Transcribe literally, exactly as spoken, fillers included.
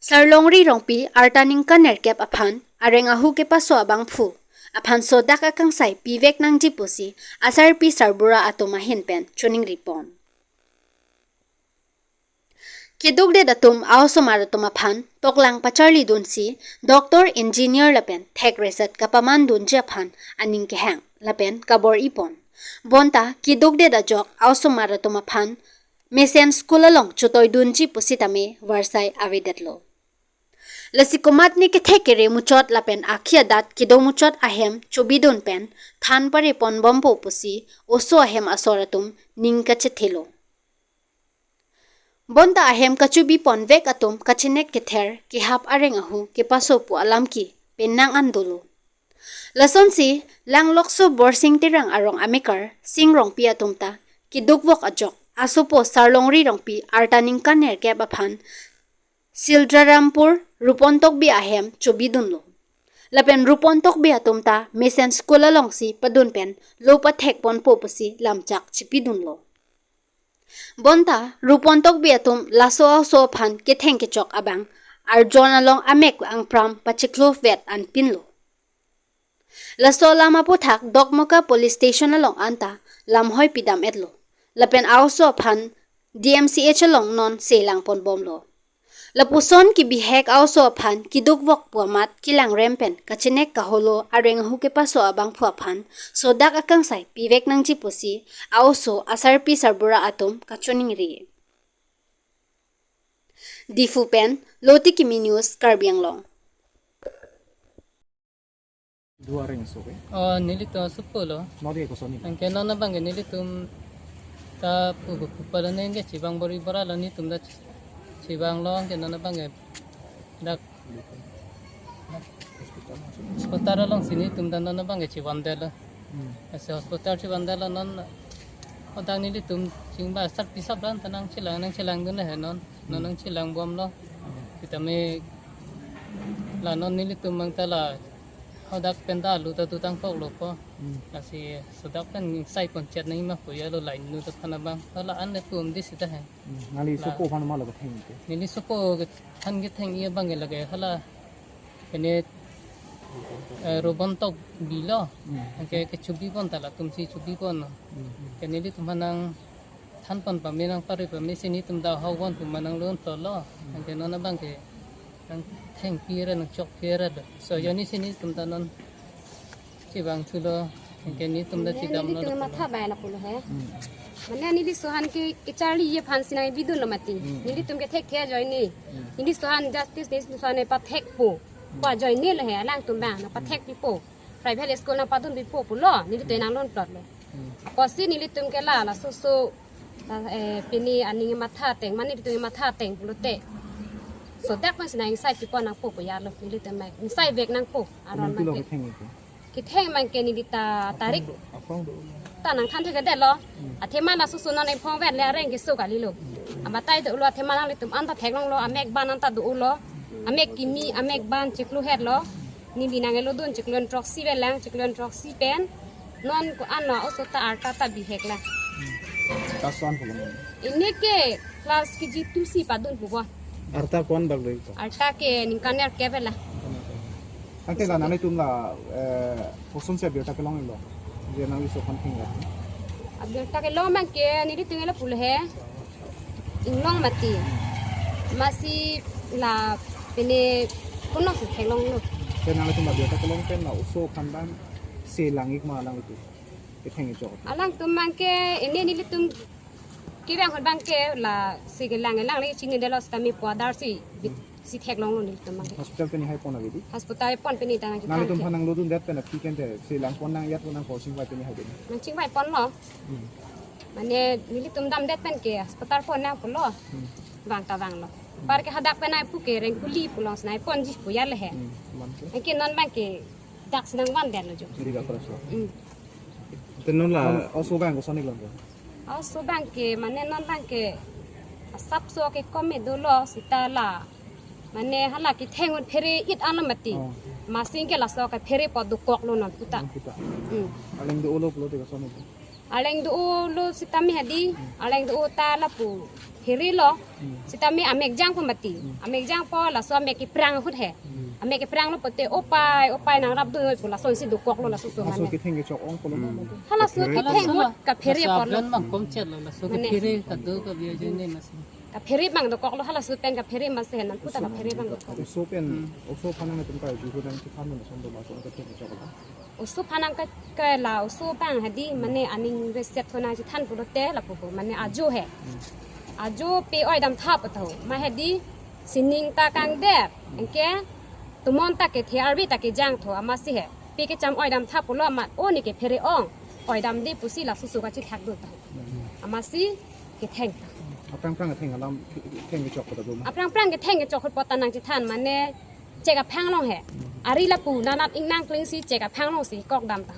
Sarlongri Rongpi arta ningkan nerkep aphan areng ahu kepaso abangphu aphan sodak akangsai pivek nangji pusi asarpi sarbura atum ahin pen choningri pon. Kedukdet atum a-osomar atum aphan toklang pacharlidunsi doctor, engineer lapen thek reset kapaman dunji aphan aning kehang lapen kabor-i pon. Bonta kedukdet ajok a-osomar atum aphan mesen school along chotoidunji pusitame varsai avedetlo. Lasi komatne kethek kere muchot lapen akhi adat kedo muchot ahem chobidun pen than pare ponbompo pusi oso ahem asor atum ning kachethelo. Bonta ahem kachobi ponvek atum kachenek kether kehap areng ahu kepaso pu alam ke penang an dolo. Lasonsi Langlokso Borsing Terang arong amekar Sing Rongpi atum ta kedukvok ajok asopo Sarlongri Rongpi arta ningkan nerkep aphan Sildrarampur Rupon Tokbi ahem chobidunlo. Lapen Rupon Tokbi atum ta mesen school alongsi padun pen lo pathek ponpo pusi lamchak chipidunlo. Bonta Rupon Tokbi atum laso a-oso aphan ketheng kechok abang arjon along amek angpram pachiklo vet anpinlo. Laso alam aputhak Dokmoka Police Station along anta lamhoi pidam-etlo. Lapen a-oso aphan D M C H along non selang ponbomlo. Lapuson kebihek a-oso aphan kedukvok pu amat kelangrem pen kachenek kaholo areng ahu kepaso abangphu aphan sodak akangsai pivek nangji pusi a-oso asarpi sarbura atum kachoningri. Diphu pen Loti Kimi News, Karbi Anglong. Dua ring so ke? Oh, nelitum asopo lo. Nori ko soni. Anke non abang ke nelitum ta pu pu pala neng ke chibang bor-i bor-a lo, netum ta chibang lo, anke non abang ke dak hospital alongsi netum ta non abang ke chivandetlo. Hmm. Lasi hospital chivandetlo non, hadak nelitum chingba sarpi sarbura ta nangchelang nangchelangdun he non. Non nangchelangbomlo. Hmm. Sitame la non nelitum abang ta la hadak pen ta alu ta tu tangkoklo ko. Hmm. Lasi sodak pen sai pon chet nangji ma pu ya lo, lain nu ta aphan abang. Hala an le pum di sita he. Hmm. Nangli la sopo aphan ma lo ketheng ke? Neli sopo ke than ketheng-i abang ke lake hala pene, eh, Rupon Tokbi lo. Hmm. Anke kechobi pon ta latumsi chobi pon. Hmm. Ke nelitum aphan nangthan pon pame nangpare pamesi netum ta ahok pon pu ma nanglonplotlo. Hmm. Anke non abang ke nangthengpi ra nangchokpi ra do. So, hmm, jonni si netum ta non chibang thulo, anke netum ta, mane, chidamlo nelitum lapulo. Matha bai lapulo he. Hmm. Mane neli laso aphan ke kecharli-ji aphansi nangpidunlo mati. Hmm. Nelitum ke thekthe ajoine. Hmm. Neli laso aphan justice, neli laso aphan pathekpo. Hmm. Pu ajoine lo he, alangtum abang nangpathekpipo. Private school nangpadunpipo pulo, nelitum nanglonplotlo. Hmm. Pusi nelitum ke la, laso so, la, eh, pini aning matha ateng, mane nelitum matha ateng pulote sodak pensi nang ingsai pipon nangpo pu ya lo, nelitum mai ingsai vek nangpo, aron. Pini abang pilo ke ketheng ke? Ketheng abang ke neli ta tarik aphong do, aphong do. Ta nangthan thekthedetlo. Hmm. Athema laso so non ephong vet le areng keso kalilo. Hmm. Abatai dolo, athema nanglitum anta theklonglo, amek ban anta dolo. Amek kimi, amek ban chiklo het lo. Neli nang-elodun chiklo throksi velang, chiklo throksi pen non ko-an lo oso ta arta ta bihek la. Class one pulo. Ini ke class K G two si padun pupo. Arta ko-an bak lo ito? Arta ke ningkan nerkep la. Anke la nanglitum la, eh, kosonsi abirta kelong-iklo? Je nangli laso aphan thenglo. Abirta kelong abang ke nelitum lapulo he. Inglong mati. Amatsi la pene kono si theklonglo. Ke nanglitum abirta kelong pen la oso aphan abang selang-ik ma nanglitum? Ketheng kechok. Alangtum abang ke ini nelitum kevang ahut abang ke la si kelang-elang le chinidetlo, sitame pu adar si bit si theklonglo nelitum abang ke. Hospital pini hai pon ave di? Hospital pon pini ta nang. Nanglitum aphan nanglodundet pen aphi kente selang pon nang, ejat pon nang, ko chingvai pini hai di? Nangchingvai ponlo. Hmm. Mane nelitum damdet pen ke hospital pon nang pulo. Hmm. Vang ta vanglo. Hmm. Par ke hadak pen ai pu ke rengkuli pu alongsi nangponji pu ya le he. Hmm. Aman ke? Anke non abang ke dak si nangvandetlo jo. Diri ka keras lo. Hmm. Te non la, non oso abang koson-iklo? Oso abang ke, mane non abang ke asapso ke keme dolo seta la. Mane hala ketheng un phere-it anlo mati. Oh. Amatsi ke laso ke phere po dokoklo non puta. Non puta. Hmm. Arleng do-olo pulote koson-iklo? Arleng do-olo sitame hadi, arleng do-o ta lapu Pherelo, sitame amek jangpo mati. Amek jangpo laso amek keprang ahut he. Amek kepranglo pote opai, opai nangrapdun pu lasonsi dokoklo laso so Laso mane. ketheng kechok ong pulo ma? Halaso Kaphere. ketheng ahut kaphere Laso apotlo. Abran bang komchet lo, laso Mane. kaphere kado ka biya jene mas. Kaphere bang dokoklo halaso pen kaphere mas he nangputa kaphere bang dokok. Oso pen, oso aphan nangtum kaju nangchethan lason do laso ketheng kechok lo. Oso aphan nang ke, ke la oso bang hadi mane aning reset ho nangchethan pulote lapu pu mane ajo he. Ajo pe oi damtha pu tho. Ma hadi sining ta kangdep. Anke tomon ta kethe arve ta kejang tho amatsi he. Pe kecham oi damtha pulo amat o ne kephere ong. Oi damde pusi laso so kachethak do ta. Amatsi ketheng ta. Aphrang phrang ketheng alam ketheng kechok pada do ma? Aphrang phrang ketheng kechok ahut pota nangchethan mane chek aphang along he. Ari lapu nanat ingnang klingsi chek aphang alongsi kok dam ta.